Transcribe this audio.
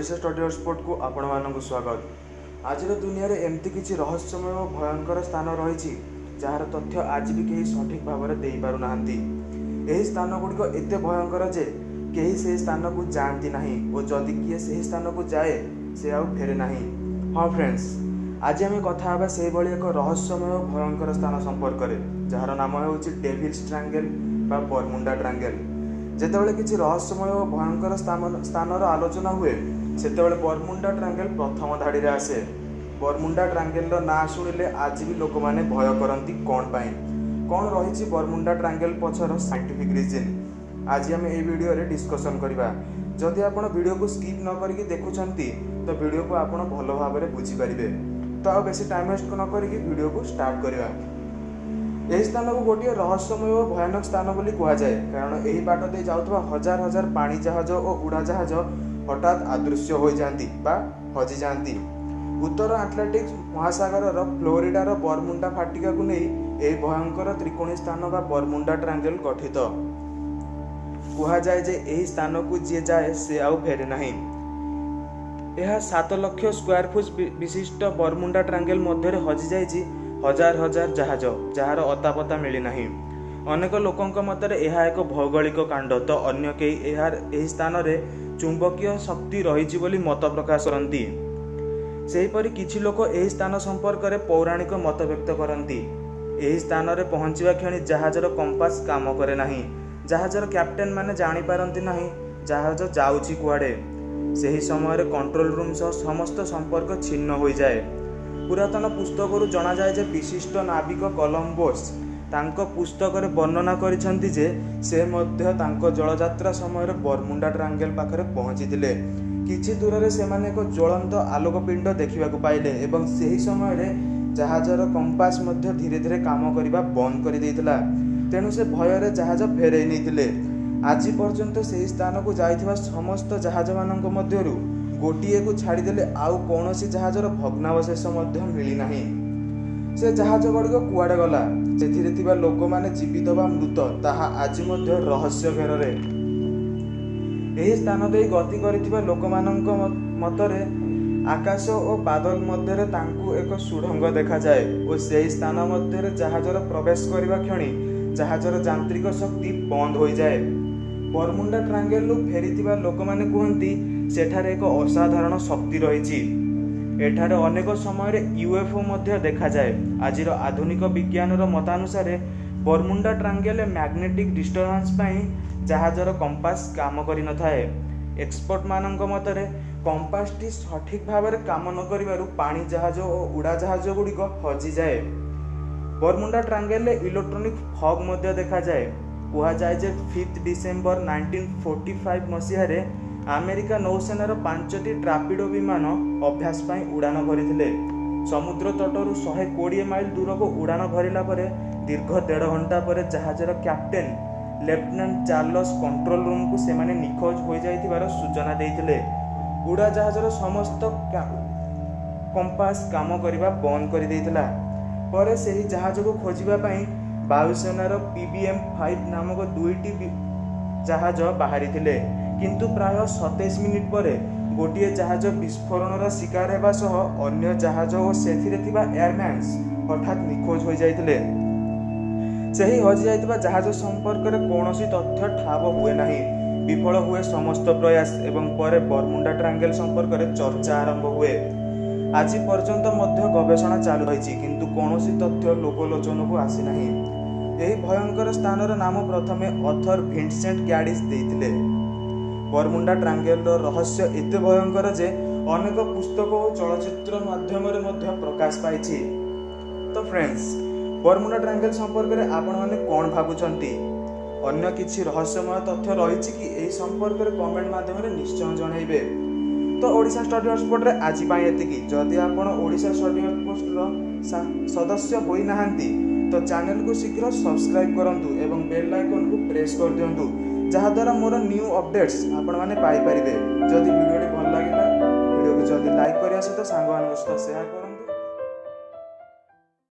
Odisha study ହଟସ୍ପଟ୍କୁ ଆପଣମାନଙ୍କୁ ସ୍ୱାଗତ। ଆଜିର ଦୁନିଆରେ ଏମିତି କିଛି ରହସ୍ୟମୟ ଓ ଭୟଙ୍କର ସ୍ଥାନ ରହିଛି, ଯାହାର ତଥ୍ୟ ଆଜି ବି କେହି ସଠିକ୍ ଭାବରେ ଦେଇପାରୁନାହାନ୍ତି। ଏହି ସ୍ଥାନଗୁଡ଼ିକ ଏତେ ଭୟଙ୍କର ଯେ କେହି ସେହି ସ୍ଥାନକୁ ଯାଆନ୍ତି ନାହିଁ ଓ ଯଦି କିଏ ସେହି ସ୍ଥାନକୁ ଯାଏ, ସେ ଆଉ ଫେରେ ନାହିଁ। ହଁ ଫ୍ରେଣ୍ଡସ୍, ଆଜି ଆମେ କଥା ହେବା ସେହିଭଳି ଏକ ରହସ୍ୟମୟ ଓ ଭୟଙ୍କର ସ୍ଥାନ ସମ୍ପର୍କରେ, ଯାହାର ନାମ ହେଉଛି ଡେଭିଲ୍ସ ଟ୍ରାଙ୍ଗେଲ୍ ବା ବରମୁଣ୍ଡା ଟ୍ରାଙ୍ଗେଲ୍। ଯେତେବେଳେ କିଛି ରହସ୍ୟମୟ ଓ ଭୟଙ୍କର ସ୍ଥାନର ଆଲୋଚନା ହୁଏ, ସେତେବେଳେ ବରମୁଣ୍ଡା ଟ୍ରାଙ୍ଗେଲ୍ ପ୍ରଥମ ଧାଡ଼ିରେ ଆସେ। ବରମୁଣ୍ଡା ଟ୍ରାଙ୍ଗେଲ୍ର ନାଁ ଶୁଣିଲେ ଆଜି ବି ଲୋକମାନେ ଭୟ କରନ୍ତି। କ'ଣ ପାଇଁ? କ'ଣ ରହିଛି ବରମୁଣ୍ଡା ଟ୍ରାଙ୍ଗେଲ୍ ପଛର ସାଇଣ୍ଟିଫିକ୍ ରିଜିନ୍? ଆଜି ଆମେ ଏହି ଭିଡ଼ିଓରେ ଡିସ୍କସନ୍ କରିବା। ଯଦି ଆପଣ ଭିଡ଼ିଓକୁ ସ୍କିପ୍ ନ କରିକି ଦେଖୁଛନ୍ତି, ତ ଭିଡ଼ିଓକୁ ଆପଣ ଭଲ ଭାବରେ ବୁଝିପାରିବେ। ତ ଆଉ ବେଶୀ ଟାଇମ୍ ୱେଷ୍ଟ ନ କରିକି ଭିଡ଼ିଓକୁ ଷ୍ଟାର୍ଟ କରିବା। ଏହି ସ୍ଥାନକୁ ଗୋଟିଏ ରହସ୍ୟମୟ ଓ ଭୟାନକ ସ୍ଥାନ ବୋଲି କୁହାଯାଏ, କାରଣ ଏହି ବାଟ ଦେଇ ଯାଉଥିବା ହଜାର ହଜାର ପାଣି ଜାହାଜ ଓ ଉଡ଼ାଜାହାଜ ହଠାତ୍ ଅଦୃଶ୍ୟ ହୋଇଯାଆନ୍ତି ବା ହଜିଯାଆନ୍ତି। ଉତ୍ତର ଆଟଲାଣ୍ଟିକ୍ ମହାସାଗରର ଫ୍ଲୋରିଡାର ବରମୁଣ୍ଡା ଫାଟିକାକୁ ନେଇ ଏହି ଭୟଙ୍କର ତ୍ରିକୋଣୀ ସ୍ଥାନ ବା ବରମୁଣ୍ଡା ଟ୍ରାଙ୍ଗେଲ୍ ଗଠିତ। କୁହାଯାଏ ଯେ ଏହି ସ୍ଥାନକୁ ଯିଏ ଯାଏ, ସେ ଆଉ ଫେରେ ନାହିଁ। ଏହା 7 ଲକ୍ଷ ସ୍କୋୟାର ଫୁଟ ବିଶିଷ୍ଟ ବରମୁଣ୍ଡା ଟ୍ରାଙ୍ଗେଲ୍ ମଧ୍ୟରେ ହଜିଯାଇଛି ହଜାର ହଜାର ଜାହାଜ, ଯାହାର ଅତାପତା ମିଳିନାହିଁ। ଅନେକ ଲୋକଙ୍କ ମତରେ ଏହା ଏକ ଭୌଗୋଳିକ କାଣ୍ଡ ତ ଅନ୍ୟ କେହି ଏହି ସ୍ଥାନରେ ଚୁମ୍ବକୀୟ ଶକ୍ତି ରହିଛି ବୋଲି ମତ ପ୍ରକାଶ କରନ୍ତି। ସେହିପରି କିଛି ଲୋକ ଏହି ସ୍ଥାନ ସମ୍ପର୍କରେ ପୌରାଣିକ ମତ ବ୍ୟକ୍ତ କରନ୍ତି। ଏହି ସ୍ଥାନରେ ପହଞ୍ଚିବା କ୍ଷଣି ଜାହାଜର କମ୍ପାସ କାମ କରେ ନାହିଁ। ଜାହାଜର କ୍ୟାପ୍ଟେନ୍ ମାନେ ଜାଣିପାରନ୍ତି ନାହିଁ ଜାହାଜ ଯାଉଛି କୁଆଡ଼େ। ସେହି ସମୟରେ କଣ୍ଟ୍ରୋଲ ରୁମ୍ ସହ ସମସ୍ତ ସମ୍ପର୍କ ଛିନ୍ନ ହୋଇଯାଏ। ପୁରାତନ ପୁସ୍ତକରୁ ଜଣାଯାଏ ଯେ ବିଶିଷ୍ଟ ନାବିକ କଲମ୍ବୋସ୍ ତାଙ୍କ ପୁସ୍ତକରେ ବର୍ଣ୍ଣନା କରିଛନ୍ତି ଯେ ସେ ମଧ୍ୟ ତାଙ୍କ ଜଳଯାତ୍ରା ସମୟରେ ବରମୁଣ୍ଡା ଟ୍ରାଙ୍ଗେଲ୍ ପାଖରେ ପହଞ୍ଚିଥିଲେ। କିଛି ଦୂରରେ ସେମାନେ ଏକ ଜ୍ୱଳନ୍ତ ଆଲୋକ ପିଣ୍ଡ ଦେଖିବାକୁ ପାଇଲେ ଏବଂ ସେହି ସମୟରେ ଜାହାଜର କମ୍ପାସ ମଧ୍ୟ ଧୀରେ ଧୀରେ କାମ କରିବା ବନ୍ଦ କରିଦେଇଥିଲା। ତେଣୁ ସେ ଭୟରେ ଜାହାଜ ଫେରାଇ ନେଇଥିଲେ। ଆଜି ପର୍ଯ୍ୟନ୍ତ ସେହି ସ୍ଥାନକୁ ଯାଇଥିବା ସମସ୍ତ ଜାହାଜମାନଙ୍କ ମଧ୍ୟରୁ ଗୋଟିଏକୁ ଛାଡ଼ିଦେଲେ ଆଉ କୌଣସି ଜାହାଜର ଭଗ୍ନାବଶେଷ ମଧ୍ୟ ମିଳିନାହିଁ। ସେ ଜାହାଜ ଗୁଡ଼ିକ କୁଆଡ଼େ ଗଲା, ସେଥିରେ ଥିବା ଲୋକମାନେ ଜୀବିତ ବା ମୃତ, ତାହା ଆଜି ମଧ୍ୟ ରହସ୍ୟ ଘେରରେ। ଏହି ସ୍ଥାନ ଦେଇ ଗତି କରିଥିବା ଲୋକମାନଙ୍କ ମତରେ ଆକାଶ ଓ ବାଦଲ ମଧ୍ୟରେ ତାଙ୍କୁ ଏକ ସୁଡ଼ଙ୍ଗ ଦେଖାଯାଏ ଓ ସେହି ସ୍ଥାନ ମଧ୍ୟରେ ଜାହାଜର ପ୍ରବେଶ କରିବା କ୍ଷଣି ଜାହାଜର ଯାନ୍ତ୍ରିକ ଶକ୍ତି ବନ୍ଦ ହୋଇଯାଏ। ବରମୁଣ୍ଡା ଟ୍ରାଙ୍ଗେଲରୁ ଫେରିଥିବା ଲୋକମାନେ କୁହନ୍ତି, ସେଠାରେ ଏକ ଅସାଧାରଣ ଶକ୍ତି ରହିଛି। ଏଠାରେ ଅନେକ ସମୟରେ ୟୁଏଫ୍ଓ ମଧ୍ୟ ଦେଖାଯାଏ। ଆଜିର ଆଧୁନିକ ବିଜ୍ଞାନର ମତାନୁସାରେ ବରମୁଣ୍ଡା ଟ୍ରାଙ୍ଗେଲରେ ମ୍ୟାଗ୍ନେଟିକ୍ ଡିଷ୍ଟର୍ବାନ୍ସ ପାଇଁ ଜାହାଜର କମ୍ପାସ କାମ କରିନଥାଏ। ଏକ୍ସପର୍ଟମାନଙ୍କ ମତରେ କମ୍ପାସଟି ସଠିକ୍ ଭାବରେ କାମ ନ କରିବାରୁ ପାଣି ଜାହାଜ ଓ ଉଡ଼ାଜାହାଜ ଗୁଡ଼ିକ ହଜିଯାଏ। ବରମୁଣ୍ଡା ଟ୍ରାଙ୍ଗେଲରେ ଇଲେକ୍ଟ୍ରୋନିକ୍ ଫଗ୍ ମଧ୍ୟ ଦେଖାଯାଏ। କୁହାଯାଏ ଯେ 5th December 1945 ମସିହାରେ ଆମେରିକା ନୌସେନାର ପାଞ୍ଚଟି ଟର୍ପିଡୋ ବିମାନ ଅଭ୍ୟାସ ପାଇଁ ଉଡ଼ାଣ ଭରିଥିଲେ। ସମୁଦ୍ର ତଟରୁ 120 ମାଇଲ ଦୂରକୁ ଉଡ଼ାଣ ଭରିଲା ପରେ ଦୀର୍ଘ ଦେଢ଼ ଘଣ୍ଟା ପରେ ଜାହାଜର କ୍ୟାପ୍ଟେନ୍ ଲେଫ୍ଟନାଣ୍ଟ ଚାର୍ଲସ କଣ୍ଟ୍ରୋଲ ରୁମ୍କୁ ସେମାନେ ନିଖୋଜ ହୋଇଯାଇଥିବାର ସୂଚନା ଦେଇଥିଲେ। ଉଡ଼ାଜାହାଜର ସମସ୍ତ କମ୍ପାସ କାମ କରିବା ବନ୍ଦ କରିଦେଇଥିଲା। ପରେ ସେହି ଜାହାଜକୁ ଖୋଜିବା ପାଇଁ ବାୟୁସେନାର ପିବିଏମ୍-5 ନାମକ ଦୁଇଟି ଜାହାଜ ବାହାରିଥିଲେ। କିନ୍ତୁ ପ୍ରାୟ 27 ମିନିଟ୍ ପରେ ଗୋଟିଏ ଜାହାଜ ବିସ୍ଫୋରଣର ଶିକାର ହେବା ସହ ଅନ୍ୟ ଜାହାଜ ଓ ସେଥିରେ ଥିବା ଏୟାରମ୍ୟାନ୍ସ ହଠାତ୍ ନିଖୋଜ ହୋଇଯାଇଥିଲେ। ସେହି ହଜିଯାଇଥିବା ଜାହାଜ ସମ୍ପର୍କରେ କୌଣସି ତଥ୍ୟ ଠାବ ହୁଏ ନାହିଁ। ବିଫଳ ହୁଏ ସମସ୍ତ ପ୍ରୟାସ ଏବଂ ପରେ ବରମୁଣ୍ଡା ଟ୍ରାଙ୍ଗେଲ ସମ୍ପର୍କରେ ଚର୍ଚ୍ଚା ଆରମ୍ଭ ହୁଏ। ଆଜି ପର୍ଯ୍ୟନ୍ତ ମଧ୍ୟ ଗବେଷଣା ଚାଲୁ ରହିଛି, କିନ୍ତୁ କୌଣସି ତଥ୍ୟ ଲୋକଲୋଚନକୁ ଆସିନାହିଁ। ଏହି ଭୟଙ୍କର ସ୍ଥାନର ନାମ ପ୍ରଥମେ ଅଥର ଭିନସେଣ୍ଟ ଗ୍ୟାଡ଼ିସ୍ ଦେଇଥିଲେ। ବରମୁଣ୍ଡା ଟ୍ରାଙ୍ଗେଲର ରହସ୍ୟ ଏତେ ଭୟଙ୍କର ଯେ ଅନେକ ପୁସ୍ତକ ଓ ଚଳଚ୍ଚିତ୍ର ମାଧ୍ୟମରେ ମଧ୍ୟ ପ୍ରକାଶ ପାଇଛି। ତ ଫ୍ରେଣ୍ଡସ୍, ବରମୁଣ୍ଡା ଟ୍ରାଙ୍ଗେଲ ସମ୍ପର୍କରେ ଆପଣମାନେ କ'ଣ ଭାବୁଛନ୍ତି? ଅନ୍ୟ କିଛି ରହସ୍ୟମୟ ତଥ୍ୟ ରହିଛି କି ଏହି ସମ୍ପର୍କରେ? କମେଣ୍ଟ ମାଧ୍ୟମରେ ନିଶ୍ଚୟ ଜଣାଇବେ। ତ ଓଡ଼ିଶା ଷ୍ଟଡି ହଟସ୍ପଟ୍ରେ ଆଜି ପାଇଁ ଏତିକି। ଯଦି ଆପଣ ଓଡ଼ିଶା ଷ୍ଟଡି ହଟସ୍ପଟ୍ର ସଦସ୍ୟ ହୋଇନାହାନ୍ତି, ତ ଚ୍ୟାନେଲକୁ ଶୀଘ୍ର ସବସ୍କ୍ରାଇବ୍ କରନ୍ତୁ ଏବଂ ବେଲ୍ ଆଇକନ୍କୁ ପ୍ରେସ୍ କରିଦିଅନ୍ତୁ, ଯାହାଦ୍ୱାରା ମୋର ନ୍ୟୁ ଅପଡେଟ୍ସ ଆପଣମାନେ ପାଇପାରିବେ। ଯଦି ଭିଡ଼ିଓଟି ଭଲ ଲାଗିଲା, ଭିଡ଼ିଓକୁ ଜଲ୍ଦି ଲାଇକ୍ କରିବା ସହିତ ସାଙ୍ଗମାନଙ୍କ ସହିତ ସେୟାର କରନ୍ତୁ।